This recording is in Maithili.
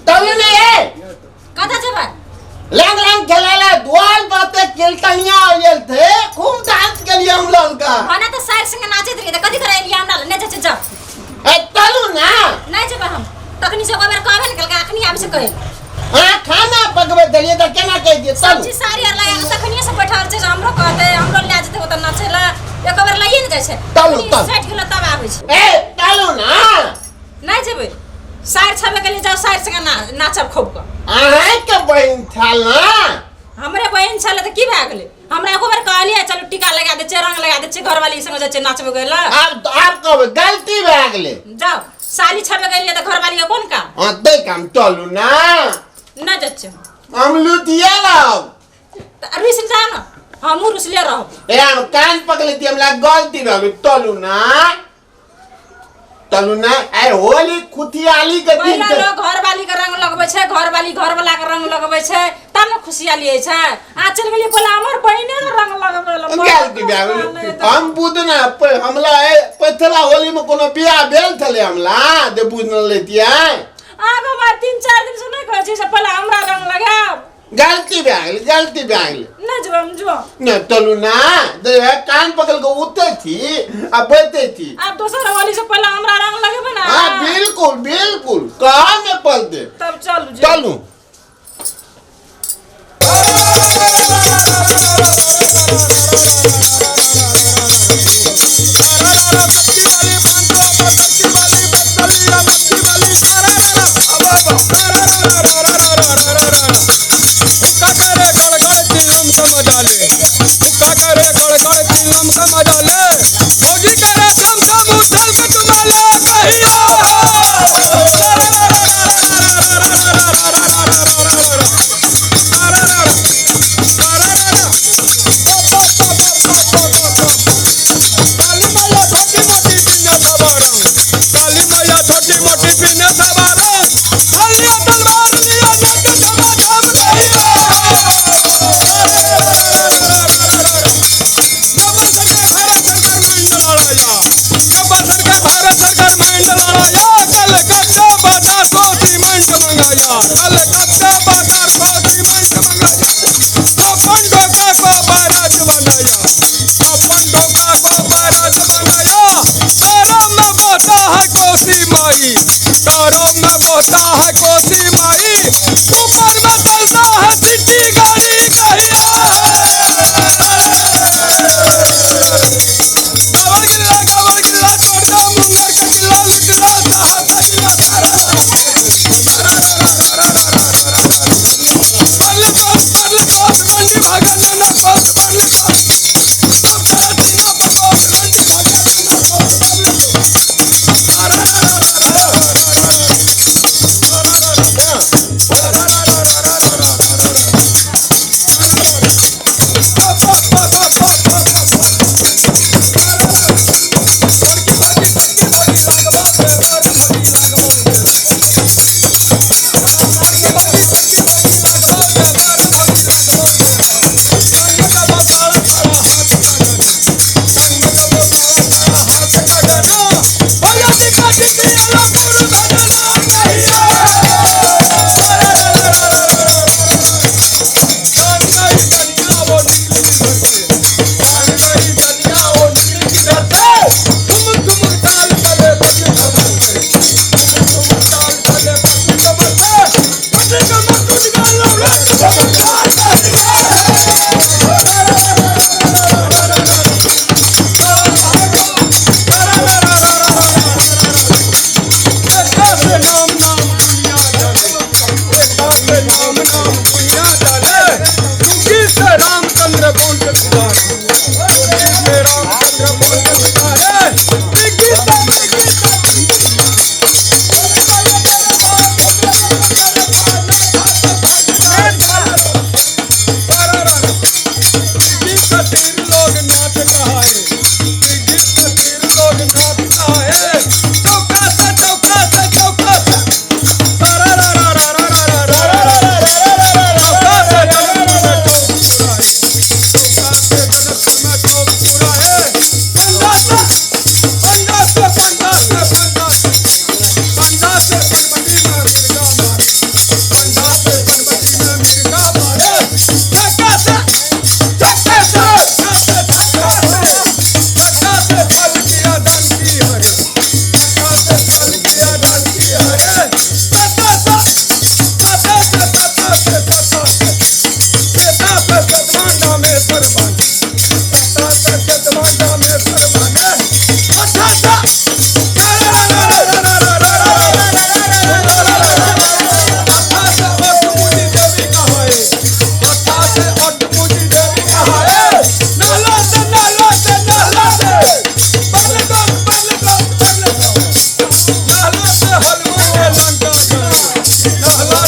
तभी नहीं है। कतऽ जेबै? रंग रंग खेलाला द्वार बाते खेलतनिया आयल थे, खूब डांस के लिए हम लोग का। हना तऽ साइर संगे नाचैत रहियै तऽ कथी करे एलियै हमरा लग? नहि जाइ छै, जाउ। ए चलू ना। नहि जेबै हम। तखनी से बेर कहबे ने केलकै, अखनी आबै छै कहै। हां, खाना पकबै देलियै तऽ केना कहि दियै? चलू। सब्जी साड़ी आर लगा कऽ तखनिये से बैठल छै जे हमरो कहतै, हमरो लए जेतै ओतऽ नाचै लए। एक बेर लइए ने जाइ छै। चलू, तखनी चलू। सटि गेलै तब आबै छै। ए चलू ना। नहि जेबै। साइर छबे के लिए जाउ, साइर संगे नाचब खूब कऽ। अहाँके बहिन छल ना? हमरे बहिन छलै तऽ की भए गेलै? हमरा एको बेर कहलियै चलू टीका लगा दै छियै, रंग लगा दै छियै, घरवाली संगे जाइ छियै नाचबै गै लए। आब आब कहबै गलती भए गेलै। जाउ, साली छबे गेलियै तऽ घरवाली के कोन काम? हाँ तै काम, चलू ना। नहि जाइ छियै। हम लुटिए रहब। तऽ रुसि जाउ ने, हमहूँ रुसले रहब। ए हम कान पकड़ले थी, हमरा गलती भए गेलै, चलू ना, चलू ना। आइ होली खुशियाली के दिन पहिला छै। लोग घरवाली के रंग लगबै छै, घरवाली घरवाला के रंग लगबै छै, तब ने खुशियाली होइ छै। आ चलि गेलियै पहिले हमर बहिने के रंग लगबै लए। गलती भए गेलै, हम बुझना हमला पछला होली में कोनो बियाह भेल छलै हमला जे बुझ न लेतियै। आब हमरा 3-4 दिन से नहि कहै छी से पहिले हमरा रंग लगायब। गलती भए गेलै, गलती भए गेलै। नहि जेबै हम, जो। नहि चलू ना, जे कान पकड़ के उठै छी आ बैठै छी। आब दोसर होली से पहिले हमरा रंग लगेबै ने। हाँ बिल्कुल बिल्कुल, कहाँ में पलते। तब चलू जे। चलू। छोटी मोटी पीने सवार लिया तलवार लिया नट धमाधम कहिया। भारत सरकार मंडल आया, सरकार भारत सरकार मंडल आया, कलकत्ता बाजार को सीमेंट मंगाया, कलकत्ता बाजार को सीमेंट मंगाया, अपन डोका को बारात बनाया, अपन डोका को बारात बनाया। तारों में बोता है कोसी माई, तारों में बोता है कोसी माई, ऊपर में चलता है सिटी गाड़ी कहिया। कावड़ गिल्ला कावड़ गिल्ला छोड़ दो मुंगेर का किला, लुटला सहरसा जिला। परले कोस परले कोस रंडी भागा नाना कोस, परले कोस सब तरह तीना पकोस, रंडी भागा नाना कोस, परले कोस। से हनुमान के लंका गए।